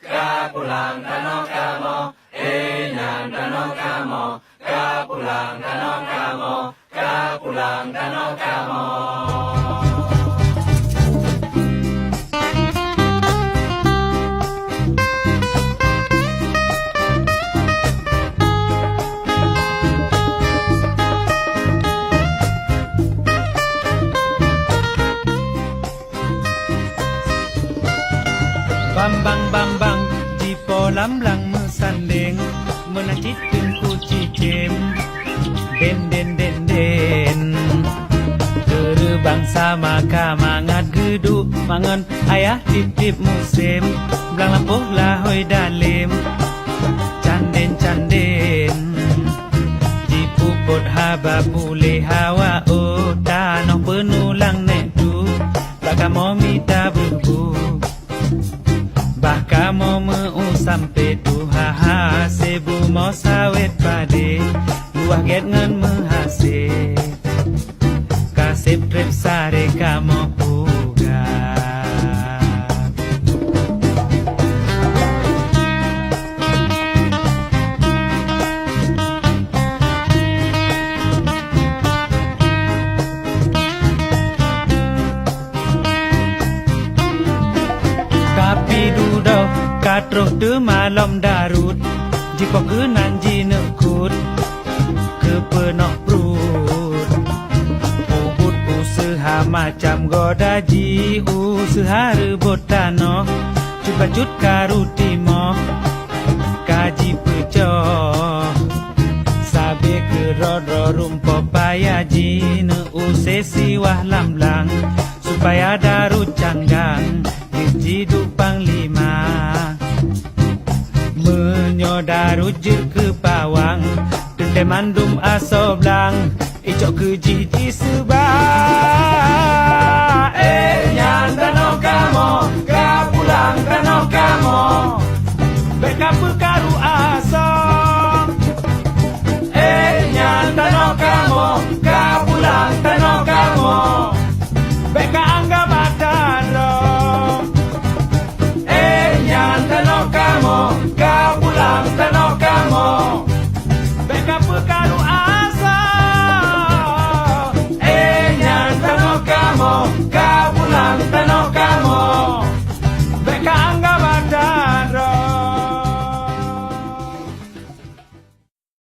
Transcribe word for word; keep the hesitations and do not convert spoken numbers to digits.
Ka pulang tanoh kamoe, eh, nyan tanoh kamoe. Ka pulang tanoh kamoe, ka pulang tanoh kamoe. Bambang-bambang jipo lam blang meusandeng, meunan cit teungku cicém. Den, den, den, den. Keureubang sama ka mangat geuduek mangon ayah tieb-tieb musém, blang lampôh lahôi dalem. Candén-candén, jipupot haba puléh hawa, oh, tanoh peunulang nèk tu, bak kamoe mita beubu. Bah kamoe meu-u sampé tuha hase bumoe sawét padé, luwah gét ngon meuhase. Ka sép trép saré kamoe peugah. Tapi dudoe ka troh teuma lom daruet, jipoh keunan jineuk kut keu peunoh pruet. Peubuet useuha macam goda jiuseuha reubot tanoh, cut bacut karu timoh ka jipeucok. Sabe keudroe-droe rumpok paya jineuk use siwah lam blang, supaya daruet canggang jeuet jiduek panglima. Meunyoe daruet jeuet keu pawang, teuntèe mandum asoe blang, icok keu jih jiseubah. Eh, nyan tanoh kamoe, ka pulang tanoh kamoe. Bèk ka peukaru asoe. Eh, nyan tanoh kamoe, ka pulang tanoh kamoe.